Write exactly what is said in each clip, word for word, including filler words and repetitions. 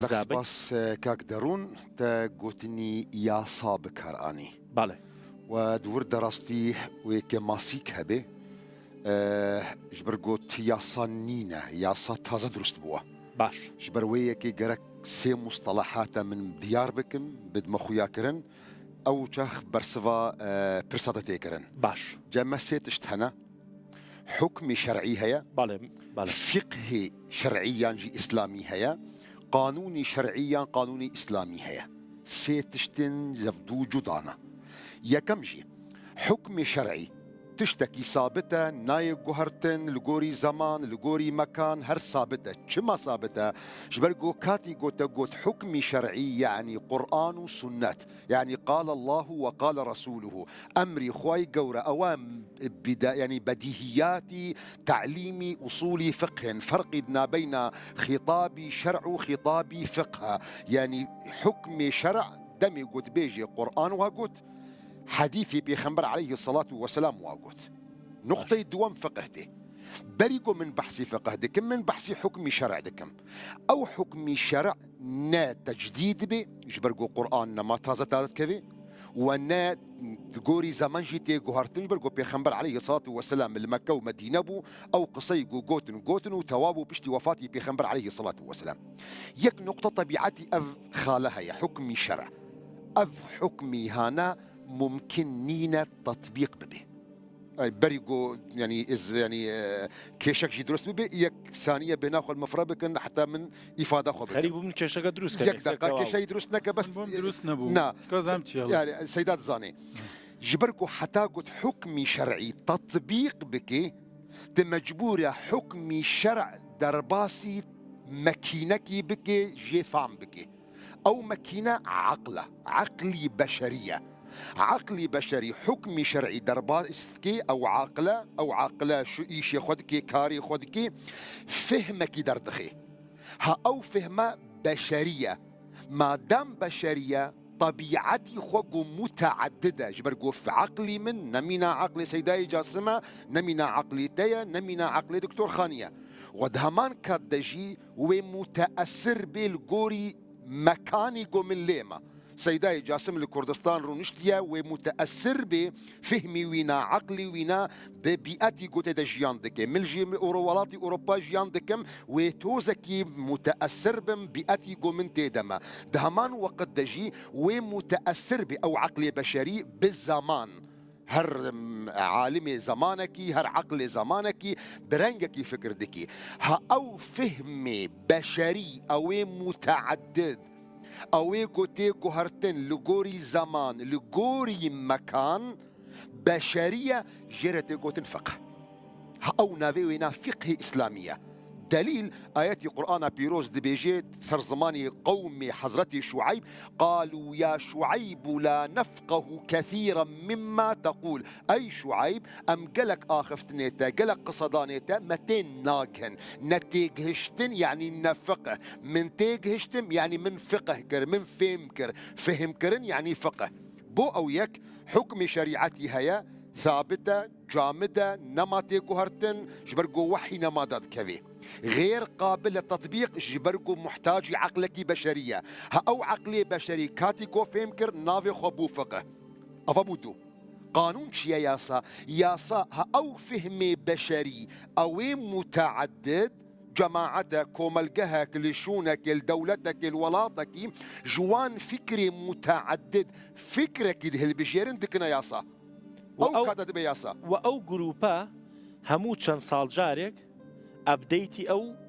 Bexş spas, e, kak Derûn, te gotinî yasa bi kar anî. Bale. We di wir de rastî wê kemasîk hebe, e, ji ber got yasa nîne, yasa taze dirust bûwe. Baş. Ji ber wê yekê gerek sê mustalahate min diyar bikim, bidme xuya kirin, ew çax bersiva, e, pirsa te tê kirin. Baş. Cem me sê tişt hene. Hukmî şer'î heye. Bale, bale. Fiqhê şer'î yan jî îslamî heye. Qanûnî şer'î yan qanûnî îslamî heye. Sê tiştên zevdû cuda ne. Yekem jî, hukmê şer'î tiştekî sabit e, nayê guhertin, li gorî zeman, li gorî mekan, her sabit e. Çima sabit e? Ji ber ku katî ku te got hukmî şer'î, yanî Qur'an û sunnet, yanî qala Allahu ve qala Resuluhu, emrî Xwayê Gewre, ewa bida-, yanî bedîhiyatî, telîmî, usulî fiqh in. Ferqî di nabeyna xîtabî şer'û xîtabî fiqh e. Yanî hukmê şer', demê got bêjê Qur'an wa got, hedîfê Pêxember aleyhissalatu vesselam wa got. Nuqteyê duwem fiqh tê. Berî ku min behsî fiqh dikim, min behsî hukmî şer' dikim. Ew hukmî şer' ne tecdîd bê, ji ber ku Qur'an nema taze taze dikeve, we ne di gorî zeman jî tê guhertin, ji ber ku Pêxember aleyhissalatu vesselam li Mekke û Medîne bû, ew qiseyê ku gotin, gotin û tewa bû piştî wefatî Pêxember aleyhissalatu vesselam. Yek nuqte tebîetî ev xale heye, hukmî şer'. Ev hukmî hane mumkin nîne tetbîq bibe. Ay, berî ku, yanî, ez, yanî, e, kêşek jî dirust bibe, yek saniye bêhna xwe li min fire bikin, heta min îfada xwe bikim. Xerî bû min kêşeke dirust kene, Yek deqa kêşeyî dirust neke, bes. Bûm dirust nebû. Na. Çika zem çi ya? Yanî, Seyda dizanê. Ji ber ku heta got hukmî şer'î tetbîq bike, tu mecbûr e hukmî şer' derbasî mekînekî bike, jê fam bike. Ew mekîne aql e, aqlî beşerî ye. Aqlî beşerî hukmî şer'î derbas dike, ew aql e, ew aql e şu îşê xwe dike, karê xwe dike, fihmekî derdixe. Ha ew fihme beşerî ye. Madem beşerî ye, tebîetî xwe ku muteeddid e. Ji ber ku f-, aqlî min ne mîna aqlê Seydayê Casim e, ne mîna aqlê te ye, ne mîna aqlê Doktor Xanî ye. Û di heman kat de jî wê muteesir bê li gorî mekanî ku min lê me. Seydayê Casim li Kurdistan rûniştiye, wê muteesir bê fihmî wîna, aqlî wîna bi bîetî ku tê de jiyan dike. Min jî Euro-, welatî Ewropa jiyan dikim, wê tozekî muteesir bim bîetî ku min tê de me. Di heman weqit de jî wê muteesir bê ew aqlê beşerî bi zeman. Her, em, alimê zemanekî, her aqlê zemanekî bi rengekî fikir dikî. Ha ew fihmê beşerî, ew ê muteeddid, ew ê ku tê guhertin li gorî zeman, li gorî mekan, beşerî ye, jê re tê gotin fiqh. Ha ew navê wê na fiqhê îslamî ye. Delîl, ayetî Qur'ana pîroz dibêje ser zimanî qewmê Hezretî Şueyb, "Qalû ya Şueybu la nefqehu kethîren mimma teqûl." Ey Şueyb, em gelek axiftinê te, gelek qisedanê te me tên nagihin. Ne têgihiştin, yanî ne fiqh. Min têgihiştim, yanî min fiqh kir, min fêm kir. Fihmkirin, yanî fiqh. Bo ew yek, hukmê şerîetî heye, sabit e, camid e, nema tê guhertin, ji ber ku wehî nema dadikevê. Xêr qabil e tetbîq, ji ber ku muhtacî eqlekî beşerî ye. Ha ew eqlê beşerî katî ku fêm kir, navê xwe bû fiqh. Ava bû du. Qanûn çi ye yasa? Yasa, ha ew fihmê beşerî, ew ê muteeddid, cemaete, komelgehek, li şûnekê, li dewletekê, li welatekî, ji wan fikrê muteeddid, fikrekî dihilbijêrin dikine yasa. Û Ew ew, kate dibe yasa. Û ew grûpe hemû çend sal carek update-î ew.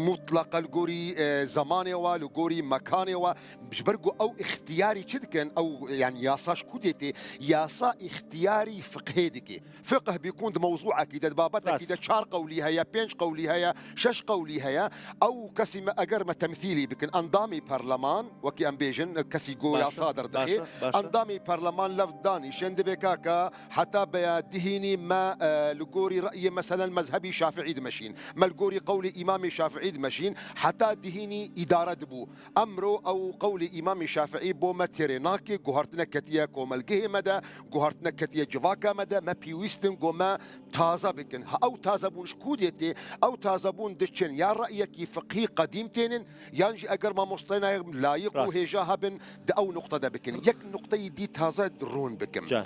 Mutlaqa li gorî, e, zemanê wa, li gorî mekanê wa, ji ber ku ew îxtiyarî çi dikin, ew, yani yasa ji ku dê tê, yasa îxtiyarî fiqhê dike. Fiqh bîkûn di mewzûekî de, di babetekî de çar qewlî heye, pênc qewlî heye, şeş qewlî heye. Ew kesî me, eger me temsîlî bikin, endamî parleman, wekî em bêjin, kesî ku yasa derdixê, endamî parleman lev danîşin, dibê kaka, heta beya dihînî me, e, li gorî reyê meselen mezhebî Şafiî dimeşîn. Me li gorî qewlê Îmamê Şafiî Şafîî dimeşîn, heta dihînî îdare dibû. Emro ew qewlê Îmamê Şafîî bo me têrê nake, guhertinek ketiye komelgehê me de, guhertinek ketiye civaka me de, me pêwîst in ku me taze bikin. Ha, ew tazebûn ji ku dê tê? Ew tazebûn diçin ya reyekî fiqhî qedîm tênin, yan jî eger mamosteyna layiq û Rast. hêja hebin, di ew nuqte de bikin. Yek nuqteyî dî taze rûn bikim. Can.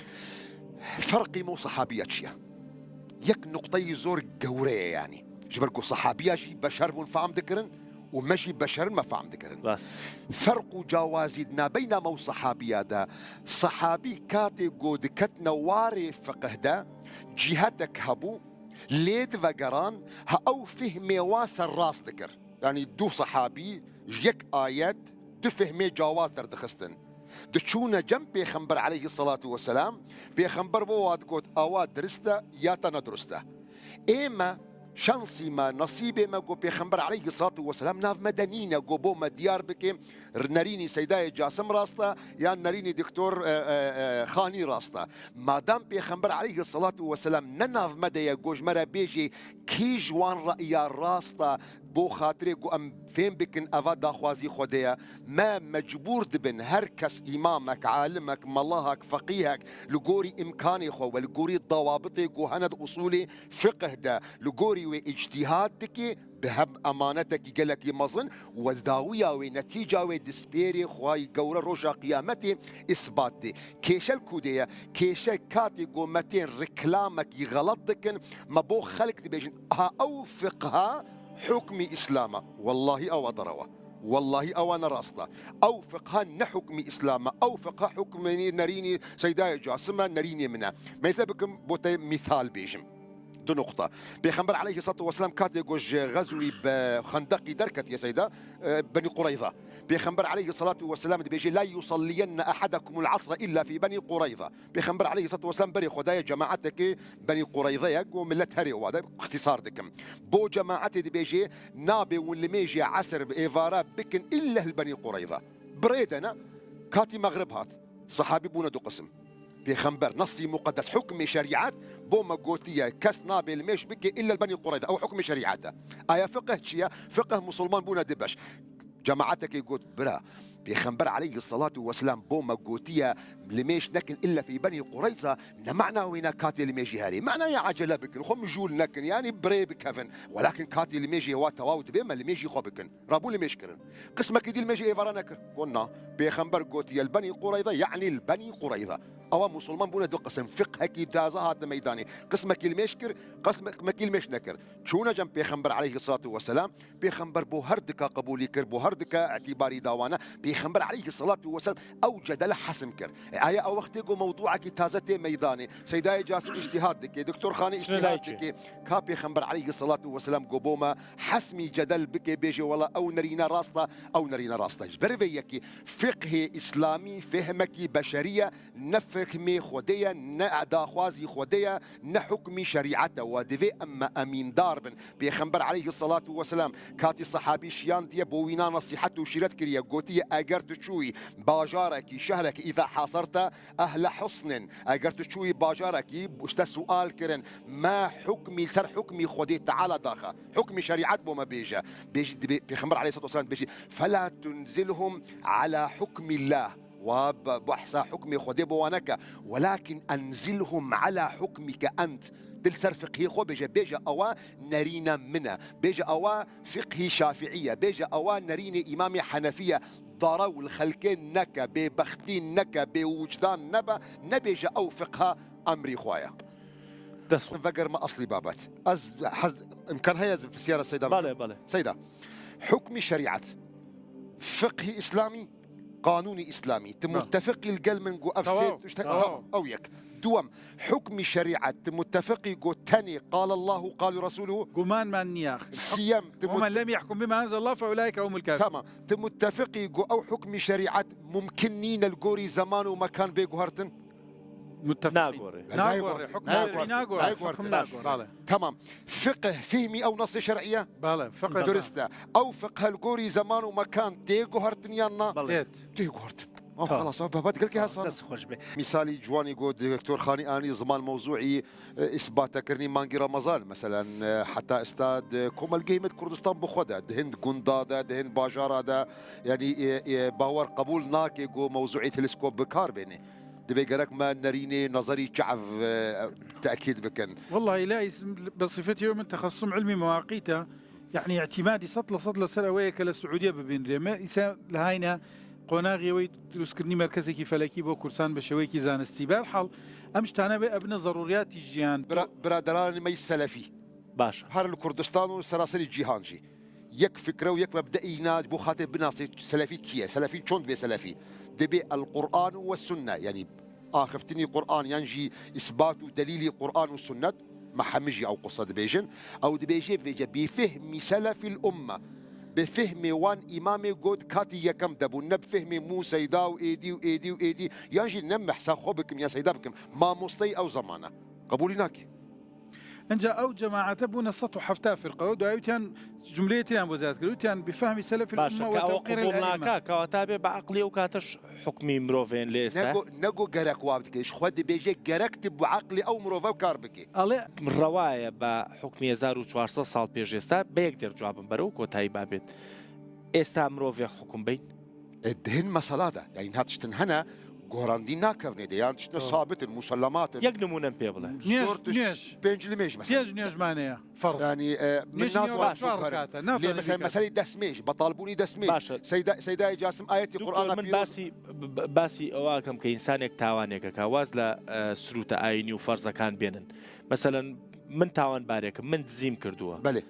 Ferqî me û sehabiya çi ye? Yek nuqteyî zor gewre ye yanî. Ji ber ku sehabiya jî beşer bûn fehm dikirin û me jî beşer in me fehm dikirin. Rast. Ferq û cawazî di nabeyna me û sehabiya de, sehabî katê ku diketine warê fiqh de, cîhetek hebû, lê divegeran, ha ew fihmê wa serrast dikir. Yanî du sehabî ji yek ayet du fehmê cawaz derdixistin. Diçûne cem Pêxember aleyhisselatu vesselam, Pêxember bo wa digot, awa dirist e ya te nedurist e. Ê me, şansî me, nesîbê me ku Pêxember aleyhisselatu vesselam nav me de nîne ku bo me diyar bike, nerînî Seydayê Casim rast e, yan nerînî Doktor, e, e, e, Xanî rast e. Madam Pêxember aleyhisselatu vesselam ne nav me de ye ku ji me re bêjê, kî ji wan reya rast e, bo xatirê ku em fêm bikin eva daxwazî Xwedê ye, me mecbûr dibin her kes îmamek, alimek, melahek, feqîhek li gorî îmkanê xwe we li gorî dawabitê ku hene di usûlê fiqh de li gorî wê îctîhad dike, bi hev emanetekî gelekî mezin we dawiya wê, netîca wê dispêrê Xwayî Gewre roja Qiyametê îsbat dê. Kêşe li ku dê ye? Kêşe katê ku me tên reklamekî xelet dikin, me bo xelk dibêjin, ha ew fiqha hukmî Îslam e. Wellahî ew e derew e. Wellahî ew e ne rast e. Ew fiqha ne hukmî Îslam e. Ew fiqha hukmî nerînî Seydayê Casim e, nerînê min e. Mêze bikim bo te mîsal bêjim. Du nuqta. Pêxember aleyhisselatu vesselam katê ku ji xezwî bi Xendeqî derketiye Seyda, e, Benî Qureyza. Pêxember aleyhisselatu vesselam dibêje, "La yusalliyanne ahadukumul asra illa fi Benî Qureyza." Pêxember aleyhisselatu vesselam berê xwe daye cemaetekê Benî Qureyzeyek û millet herê wa de, ixtîsar dikim. Bo cemaetê dibêje, "Nabê hûn limêjê esr bi êvara bikin illa li Benî Qureyza." Birê de ne, katî mexrib hat. Sehabî bûne du qisim. Pêxember, nesî muqeddes, hukmê şerîet bo me gotiye, kes nabê limêj bike illa li Benî Qureyza. Ew hukmê şerîet e. Aya fiqh çi ye? Fiqh musulman bûne du beş. Cemaetekê got, bira, Pêxember aleyhisselatu vesselam bo me gotiye, limêj nekin illa fî Benî Qureyza, ne mana wêne katê limêjî herê. Mana ye acele bikin, xwe mijûl nekin, yanî birê bikevin. Welakin katê limêjê wa tewaw dibe me limêjî xwe bikin. Rabû limêj kirin. Qismekî dî limêjê êvara nekir. Got na. Pêxember gotiye li Benî Qureyza, yanî li Benî Qureyza. Ewa musulman bûne du qisim. Fiqhekî taze hate meydanê. Qismekî limêj kir, qismekî limêj nekir. Çûne cem Pêxember aleyhisselatu vesselam. Pêxember bo her dika qebûlî kir, bo her dika îtîbarî dawane. Pêxember aleyhisselatu vesselam ew cedele hesim kir. E, aya ew wextê ku mewdûekî taze tê meydanê. Seydayê Casim îctîhad dike, Doktor Xanî îctîhad dike. Ka Pêxember aleyhisselatu vesselam ku bo me hesmî cedel bike, bêje wela ew nerîne rast e, ew nerîne rast e. Ji ber vê yekê fiqhê îslamî fehmekî beşerî ye, ne fehmê Xwedê ye, ne daxwazî Xwedê ye, ne hukmî şerîet e. Wa divê em me emîndar bin. Pêxember aleyhisselatu vesselam katî sehabî şiyandiye bo wîna nesîhet û şîret kiriye, gotiye, eger tu çûyî bajarekî, şehrekî, îza haserte ehle husnin, eger tu çûyî bajarekî, ji te sual kirin, me hukmî ser hukmî Xwedê Teala daxe, hukmî şerîet bo me bêje. Bêjî, dibê, Pêxember aleyhisselatu vesselam dibêjî, fela tunzilhum ala hukmillah. Wa be-, behsa hukmê Xwedê bo wan neke. Welakin enzilhum ala hukmike ent. Dil ser fiqhê xwe bêje, bêje ewa nerîna min e. Bêje ewa fiqhî Şafîî ye. Bêje ewa nerînê Îmamê Henefî ye. Darew li xelkê neke, bêbextî neke, bêwicdan nebe. Nebêje ew fiqha emrî xwe ye. Dest xwe. Veger me eslî babet. Ez hez, imkan heye ez bi pisyara Seyda bikim? Bale, bale. Seyda, hukmî şerîet, fiqhî îslamî, qanûnî îslamî. Tu muttefiqî li gel min ku ev sê tiştek, tamam, ew yek. Duwem, hukmî şerîet, tu muttefiqî ku tenê qal Allahu, qal Resulû. Guman man niye. Siyem, tu ومن لم يحكم بما أنزل الله فأولئك هم الكافرون. Tamam. Tu muttefiqî ku ew hukmî şerîet mumkin nîne li gorî zeman û mekan bê guhertin? Muttefiqîn. Nagore. Nagore. Hukmê şerî nagore. Nagore. Hukm nagore. Bale. Tamam. Fiqh, fihmî ew nasê şer'î ye? Bale, fiqh. Durist e. Ew fiqh li gorî zeman û mekan tê guhertin yan na? Bale. Tê. Tê guhertin. Oh, xelas, ev behbet gelkî hesan. Dest xweş be. Mîsalî ciwanî got, Doktor Xanî anî ziman mewzûî, e, îsbatekirinî mangî Remezan, meselen, e, heta esta di komelgehê me di Kurdistan bi xwe de, di hin gunda de, di hin bajara de, yanî, e, e, bawer qebûl nake ku mewzûî teleskop bi kar bêne. Dibê gerek me nerînê, nezerî çav, e, tekîd bikin. والله لا، بە صفەتی ئەو من تەخەسوسم علمی مواقیتە، یعنی اعتمادی سەد لە سەد لەسەر ئەوەیە کە لە سعودیە ببینرێ. مە ئیسا لە هاینە قۆناغی ئەوەی دروستکردنی مەرکەزێکی فەلەکی بۆ کوردستان بە شێوەیەکی زانستی. بەرحاڵ ئەم شتانە بێ ئەبنە زەڕوریاتی ژیان. برا-، برادرانی مەی سەلەفی. باشە. هەر لە کوردستان و سەراسەری جیهان jî. Yek fikre û yek mebdeî îna ji bo xatir binasê selefî kî ye? Selefî çond bê selefî? Dibê el Qur'an ve sunne, yanî axiftinî Qur'an yan jî îsbat û delîlî Qur'an û sunnet, me hemî jî ew qisa dibêjin. Ew dibêje, bêje bi fehmî selefîl umme. Bi fehmê wan îmamê got katî yekem de bûn, ne bi fehmê mû seyda û êdî û êdî û êdî, yan jî ne mehsa xwe bikim ya seyda bikim. Mamosteyî ew zamana. Qebûlî nake. Înca ew cemaete bûne sed û hefta firqe û dawî witiyan cumleyê tiriyan bo ziyad kir. Witiyan bi fehmî selefîl umme ve tewqîril eîmme. Başe, ka ew qebûl naka, ka wata bê bi eqlê ew kate hukmî mirovên lê êste. Ne go, ne go gerek wa bidike. Ji xwe dibêje gerek tu bi eqlê ew mirove kar bike. Alê. Rewa ye bi hukmî hezar û çar sed sal pêş êsta, bi yek der cewabim bere û kotayî babêt. Êsta mirovê hukm beyn. E, di hin mesela de, yanî niha tiştin hene, gorandî nakevnê de, yan tiştine sabit in, musellemat in. Yek nimûnem pê bile. Nûêj, zor tişt, nûêj. Pênc nimêj mesela. Pênc nûêj mane ye, ferz. Yanî, e, min nûêj nî natwan çar biguherim. Kate, lê mesela meselê destmêj, betalbûnî destmêj. Başe. Seyda, Seydayê Casim ayetî Qur'ana pîroz. Doktor, min basî, b-, b-, basî ewa kim ke însanek tawaneke ka waz le, e, sirûte ayînî û ferzekan bênin. Meselen, min tawanbarekim, min dizîm kirduwa. Belê.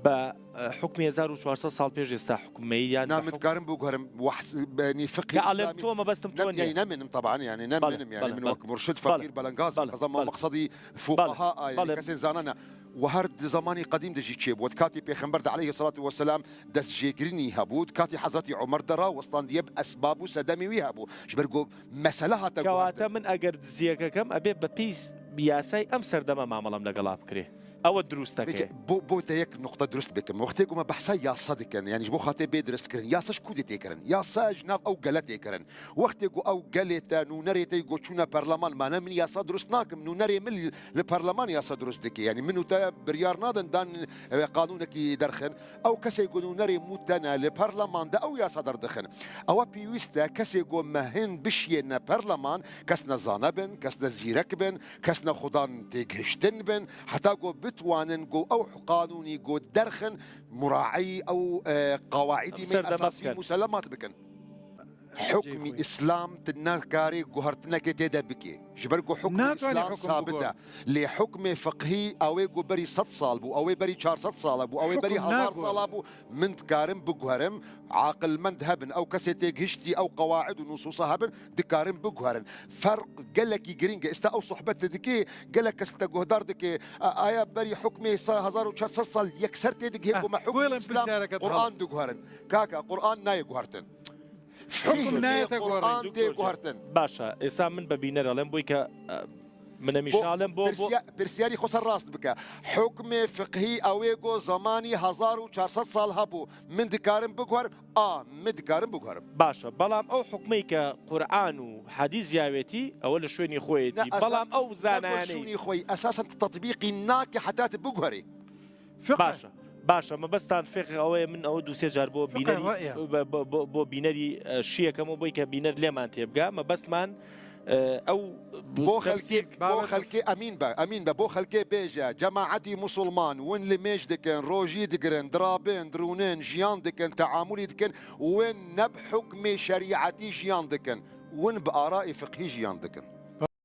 Bi, e, hukmî hezar û çar sed sal pêş êsta hukmeyî yan... Na, min dikarim biguherim, wahs-, benî fiqhê îslamî. Ka alem to, mebestim to niye. Yanî ne min im, taban, yanî ne min im, yanî min wek murşid, feqîr, belengaz, qeza ma meqsedî fuqaha a, yanî kesên zanana. Û her di zemanî qedîm de jî çêbû. Wet katî Pêxember de aleyhisselatu vesselam destjêkirinî hebû, katî Hezretî Omer de rawestandiye bi esbab û sedemê wî hebû. Ji ber ku mesele hate guhertin. Kewate min eger diziyeke kem, ebê bi pîs bi yasay em serdeme mamelem legela bikirê. Ew e dirûsteke. Peki, bo, bo te yek nuqte dirust bikim. Wextê ku me behsa yasa dikin, yanî ji bo xatirê bê dirustkirin, yasa ji ku dê tê kirin? Yasa ji nav ew gele tê kirin. Wextê ku ew gelê te, nûnerê te ku çûne perleman, mane min yasa dirust nakim, nûnerê min li, li perleman yasa dirust dike. Yanî min û te biryar nadin dan, e, qanûnekî derxin. Ew kesê ku nûnerê mû te ne li perleman de ew yasa derdixin. Ewa pêwîst e kesê ku me hin bişiyêne perleman, kes ne zane bin, kes ne zîrek bin, kes ne xudan têgihiştin bin, heta ku bitwanin ku ew qanûnî ku derxin muraî ew, e, qawaidî me esasî musellemat bikin. Hukmî Îslam tu nakarî guhertinekê tê de bikî. Ji ber ku hukmî Îslam sabit e. Lê hukmê fiqhî ew ê ku berî sed sal bû, ew ê berî çar sed sal bû, ew ê berî hezar sal bû, min dikarim biguherim, aqilmend hebin, ew kesê têgihiştî, ew qawaid û nusûsa hebin, dikarin biguherin. Ferq gelekî girîng e. Êsta ew sohbet tu dikî, gelek kes te guhdar dike. A-, aya berî hukmê sa hezar û çar sed sal yekser tê digihê ku me hukmê Îslam, Qur'an diguherin. Kaka, Qur'an nayê guhertin. Hukm nayê te guhertin. Qur'an tê guhertin. Baş e. Êsa min be bîner alem, boy ke, e, min em îşalem bo, bo. Pirsiya-, pirsiyarî xwe ser rast bike. Hukmê fiqhî ew ê go zamanî hezar û çar sed sal hebû. Min dikarim biguherim? A, min dikarim biguherim. Baş e. Belam ew hukmey ke Qur'an û hedîs yawêtî, ew li şwênî xwe yêtî. Belam ew zanayane. Ne, esa-, ne go şûnî xwe yî. Esasen tu tetbîqî nake heta tu biguherî. Fiqh. Baş e. Baş e. Mebestan fiqh ew ye, min ew du sê car bo bînerî, bo, bo, bo, bo bînerî, e, şiyekemo boy ke bîner lêman têbge. Mebestman, e, ew bo xelkê, bo xelkê emîn be, emîn be. Bo xelkê bêje, cemaetî musulman, win limêj dikin, rojî digirin, dirabin, dirûnin, jiyan dikin, teamulî dikin, win ne bi hukmê şerîetî jiyan dikin, win bi arayê fiqhî jiyan dikin.